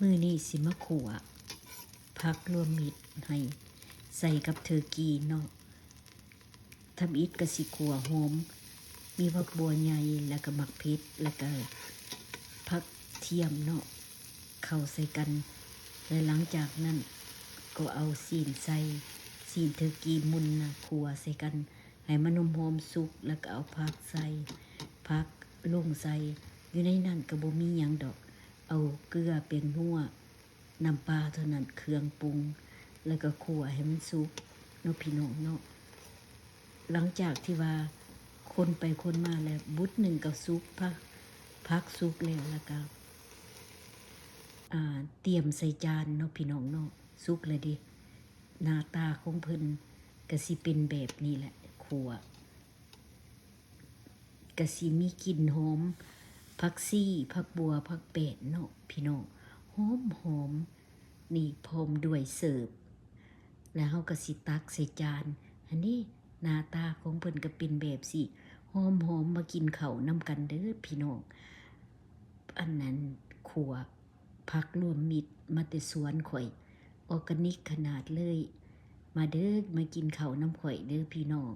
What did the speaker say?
ມື້ນີ້ຊິມາຂົ້ວຜັກລວມມິດໃຫ້ໃສ່ກັບເທີກີເນາະ. ທຳອິດກໍຊິຂົ້ວຫອມ ມີຜັກບົວໃຫຍ່ ແລ້ວກໍໝາກເຜັດ ແລ້ວກໍຜັກທຽມເນາະ ເຂົ້າໃສ່ກັນ ແລະ ຫຼັງຈາກນັ້ນກໍເອົາຊີ້ນໃສ່ ຊີ້ນເທີກີໝຸ່ນນະ ຂົ້ວໃສ່ກັນໃຫ້ມັນຫອມໆສຸກ ແລ້ວກໍເອົາຜັກໃສ່ ຜັກລົງໃສ່ ຢູ່ໃນນັ້ນກໍບໍ່ມີຫຍັງດອກ ເອົາເກືອ ແປ້ງນົວ ນ້ຳປາເທົ່ານັ້ນ ເຄື່ອງປຸງ ແລ້ວກໍຂົ້ວໃຫ້ມັນສຸກເນາະ ພີ່ນ້ອງເນາະ. ຫຼັງຈາກທີ່ວ່າຄົນໄປຄົນມາແລ້ວ ບຸດໜຶ່ງກໍສຸກ ຜັກ ຜັກສຸກແລ້ວ ແລ້ວກໍ ອ່າ ຕຽມໃສ່ຈານເນາະ ພີ່ນ້ອງເນາະ. ສຸກແລ້ວເດ້ ໜ້າຕາຂອງເພິ່ນກໍຊິເປັນແບບນີ້ແຫຼະ ຂົ້ວ ກະຊິມີກິ່ນຫອມຜັກຊີ ຜັກບົວ ຜັກແປ້ນເນາະ ພີ່ນ້ອງ ຫອມໆ ນີ້ພ້ອມດ້ວຍເສີບ ແລ້ວເຮົາກະຊິຕັກໃສ່ຈານ. ອັນນີ້ໜ້າຕາຂອງເພິ່ນກະເປັນແບບຊີ້ ຫອມໆ ມາກິນເຂົ້ານຳກັນເດີພີ່ນ້ອງ. ອັນນັ້ນ ຂົ້ວຜັກລວມມິດມາແຕ່ສວນຂ້ອຍ ອໍການິກຂະໜາດເລີຍ. ມາເດີ ມາກິນເຂົ້ານຳຂ້ອຍເດີພີ່ນ້ອງ.